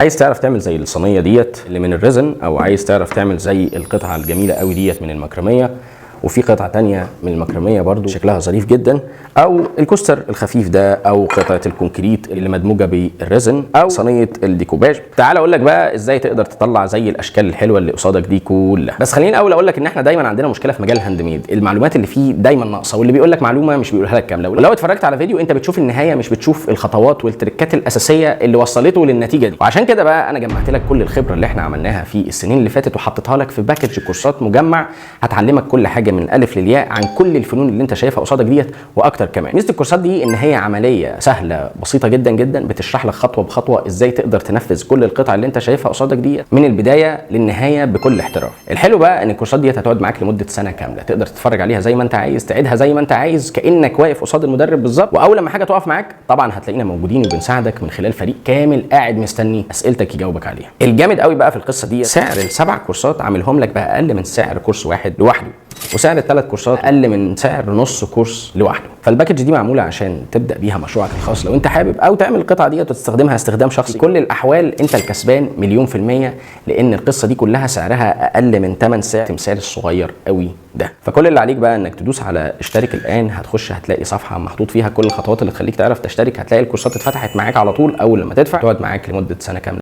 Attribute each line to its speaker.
Speaker 1: عايز تعرف تعمل زي الصينية ديت اللي من ال resin، او عايز تعرف تعمل زي القطعة الجميلة قوي ديت من المكرميه، وفي قطعه تانية من المكرميه برضو شكلها ظريف جدا، او ال coaster الخفيف ده، او قطعه ال concrete اللي مدموجه بال resin، او صينية الديكوباج. تعال اقول لك بقى ازاي تقدر تطلع زي الاشكال الحلوة اللي قصادك دي كلها. بس خليني الاول اقول لك ان احنا دايما عندنا مشكلة في مجال ال handmade، المعلومات اللي فيه دايما ناقصه، واللي بيقول لك معلومة مش بيقولها لك كامله. ولو اتفرجت على فيديو انت بتشوف النهاية، مش بتشوف الخطوات والتريكات الاساسية اللي وصلته للنتيجة دي. وعشان كده بقى انا جمعت لك كل الخبرة اللي احنا عملناها في السنين اللي فاتت وحطيتها لك في package كورسات مجمع هتعلمك كل حاجة من الالف للياء عن كل الفنون اللي انت شايفها قصادك ديت واكتر كمان. ميزة الكورسات دي ان هي عملية سهلة بسيطة جدا جدا، بتشرح لك خطوة بخطوة ازاي تقدر تنفذ كل القطع اللي انت شايفها قصادك ديت من البداية للنهاية بكل احتراف. الحلو بقى ان الكورسات ديت هتقعد معاك لمدة سنة كاملة، تقدر تتفرج عليها زي ما انت عايز، تعيدها زي ما انت عايز، كانك واقف قصاد المدرب بالظبط. واول لما حاجة تقف معاك طبعا هتلاقينا موجودين وبنساعدك من خلال فريق كامل قاعد مستني اسئلتك يجاوبك عليها. الجامد قوي بقى في القصة دي سعر السبع كورسات عاملهم لك باقل من سعر كورس واحد لوحده، وسعر الثلاث كورسات اقل من سعر نص كورس لوحده. فال package دي معمولة عشان تبدا بيها مشروعك الخاص لو انت حابب، او تعمل القطعة دي وتستخدمها استخدام شخصي. كل الاحوال انت الكسبان 1,000,000%، لان القصة دي كلها سعرها اقل من 8 سعر التمثال الصغير قوي ده. فكل اللي عليك بقى انك تدوس على اشترك الان، هتخش هتلاقي صفحة محطوط فيها كل الخطوات اللي تخليك تعرف تشترك، هتلاقي الكورسات اتفتحت معاك على طول اول لما تدفع، تقعد معاك لمدة سنة كاملة.